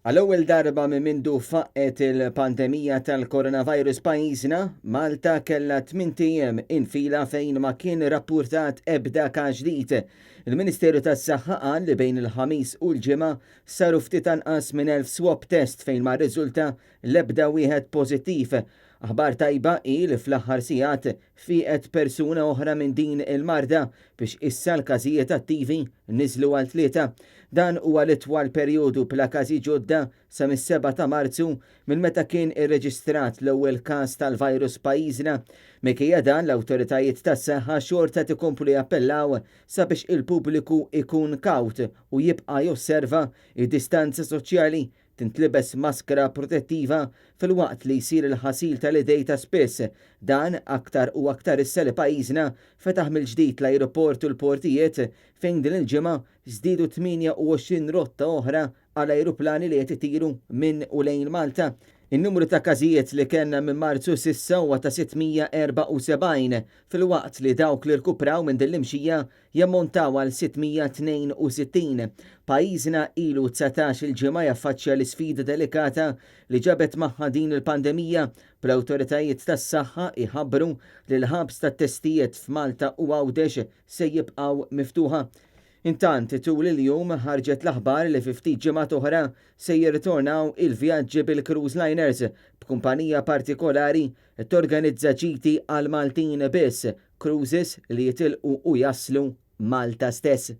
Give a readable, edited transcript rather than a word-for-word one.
Għall-ewwel darba minn mindu faqqgħet il-pandemija tal-coronavirus pajjiżna, Malta kellha tmint ijiem infila fejn ma kien rappurtat ebda każ ġdid. Il-Ministeru tas-Saħħa qal li bejn il-Ħamis u l-Ġimgħa saru ftit anqas minn 1,000 swab test fejn ma rriżulta l-ebda wieħed pożittiv. Aħbar tajba hi li fl-aħħar sigħat fieqet persuna oħra minn din il-marda biex issa l-każijiet attivi niżlu għal tlieta. Dan huwa l-itwal perjodu bla każi ġodda sa mis-7 ta' Marzu minn meta kien irreġistrat l-ewwel każ tal-virus f'pajjiżna. Minkejja dan l-awtoritajiet tas-saħħa xorta qed ikomplu jappellaw sabiex il-pubbliku jkun kawt u jibqa' josserva d-distanza soċjali tintlibes maskra protettiva filwaqt li jsir il-ħasil tal-idej ta' spiss. Dan aktar u aktar issa li pajjiżna fetaħ mill-ġdid l-ajruport u l-portijiet fejn din il-ġimgħa żdiedu 28 rotta oħra għal ajruplani li qed itiru minn u lejn Malta. In-numru ta' każijiet li kellna minn Marzu s'issa huwa ta' 674 filwaqt li dawk li rkupraw minn din l-imxija jammontaw għal 662. Pajjiżna ilu 19-il ġimgħa jaffaċċja l-isfida delikata li ġabet magħha din il-pandemija, bl-awtoritajiet tas-saħħa jħabbru li l-hubs tat-testijiet f'Malta u Għawdex se jibqgħu miftuħa. Intant, tul il-jum ħarġet l-aħbar li fi ftit ġimgħat oħra se jirritornaw il-vjaġġi bil-cruise liners, b'kumpanija partikolari torganizza ġiti għall-Maltin biss, cruises li jitilqu u jaslu Malta stess.